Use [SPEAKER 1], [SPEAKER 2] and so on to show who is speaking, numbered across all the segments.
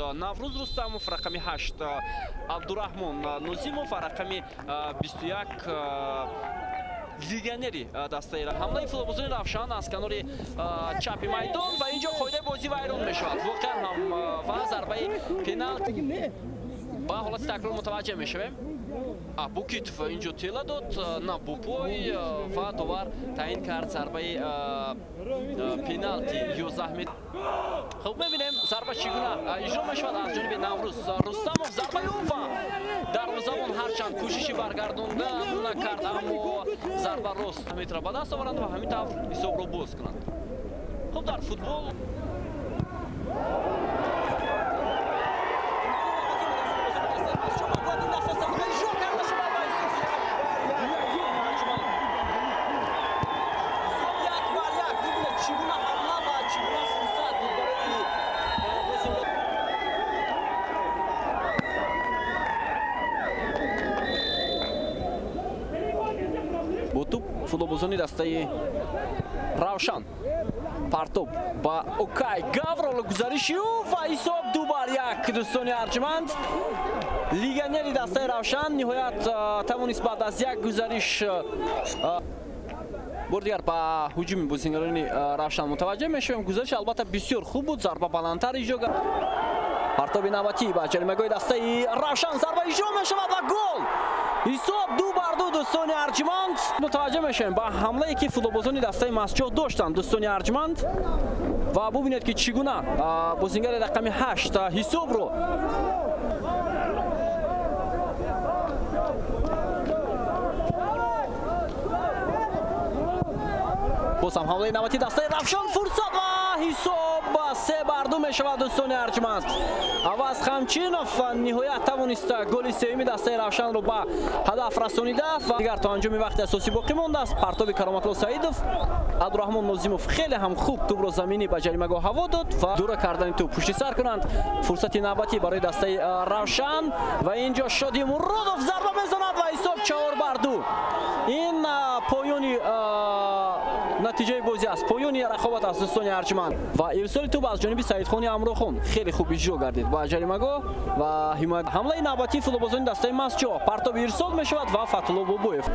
[SPEAKER 1] Наврӯз Рустамов, рақами 8 Абдураҳмон Нозимов ва рақами 21 легионери дастаи. Ҳамлаи футболбозони Равшан аз канори чапи майдон ва инҷо қоидаи бозӣ вайрон мешавад. Воқеан ҳам ва зарбаи пеналти ба ҳолати такрор мутаваҷҷеҳ мешавем. Букитов инҷо тела дод, на бупой ва довар таъин кард зарбаи пеналти 11 метр. Хуб, мебинем зарба чӣ гуна иҷро мешавад аз ҷониби Наврӯз Рустамов. Зарбаи ӯ ва дарвозабон ҳарчанд кӯшиши баргардондан накард, аммо зарба рост метра ба даст оваранд ва ҳамин тавр ҳисобро боз кунанд. Хуб, дар футбол футболбозони дастаи Равшан партоб ба Окай Гаврол, гузариши ӯ ва ҳисоб 2-1. Дӯстони арҷманд, легионери дастаи Равшан ниҳоят тавонист баъд аз як гузариш бор дигар ба ҳуҷуми бозингарони Равшан мутаваҷҷеҳ мешавем. Гузариш албатта бисёр хуб буд, зарба баландтар иҷро кард. Партоби навбатӣ ба ҷаримагоҳи дастаи Равшан, зарба иҷро мешавад ва гол! Ҳисоб 2-2. Дӯстони арҷманд, мутаваҷҷеҳ мешавем ба ҳамлае ки футболбозони дастаи Масҷоҳ доштанд, дӯстони арҷманд, ва бубинед ки чӣ гуна бозингари рақами 8 ҳисобро боз ҳам ҳамлаи навбатии дастаи Равшан, фурсат ва ҳисоб 3-2 мешавад. Дӯстони арҷманд, Аваз Хамчинов ниҳоят тавонист голи сеюми дастаи Равшанро ба ҳадаф расонида ва дигар то анҷоми вақти асосӣ боқӣ мондааст. Партоби Кароматло Саидов, Абдураҳмон Нозимов хеле ҳам хуб тӯбро заминӣ ба ҷаримагоҳ ҳаво дод ва дура кардани тӯб пушти сар кунанд. Фурсати навбатӣ барои дастаи Равшан ва инҷо Шоди Муродов зарба мезанад ва ҳисоб 4-2. Ин поёни натиҷаи бозӣ аст, поёни рақобат аст, дӯстони арҷманд. Ва ирсоли тӯб аз ҷониби Саидхони Амрохон хеле хуб иҷро гардид ба ҷаримагоҳ ва ҳимоят. Ҳамлаи навбатии футболбозони дастаи Масҷоҳ, партоб ирсол мешавад ва Фатулло Бобоев,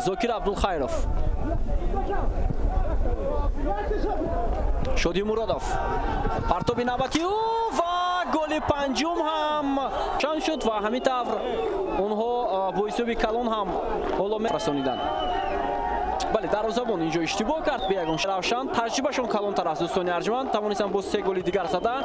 [SPEAKER 1] Зокир Абдулхайров, Шоди Муродов, партоби навбатии ӯ ва голи панҷум ҳам чанд шуд ва ҳамин тавр онҳо бо ҳисоби калон ҳам ҳоло мерасониданд. Бале, дарвозабон инҷо иштибоҳ кард. Беягон Равшан таҷрибашон калонтар аст, дӯстони арҷманд, тавонистанд боз 3 голи дигар зада.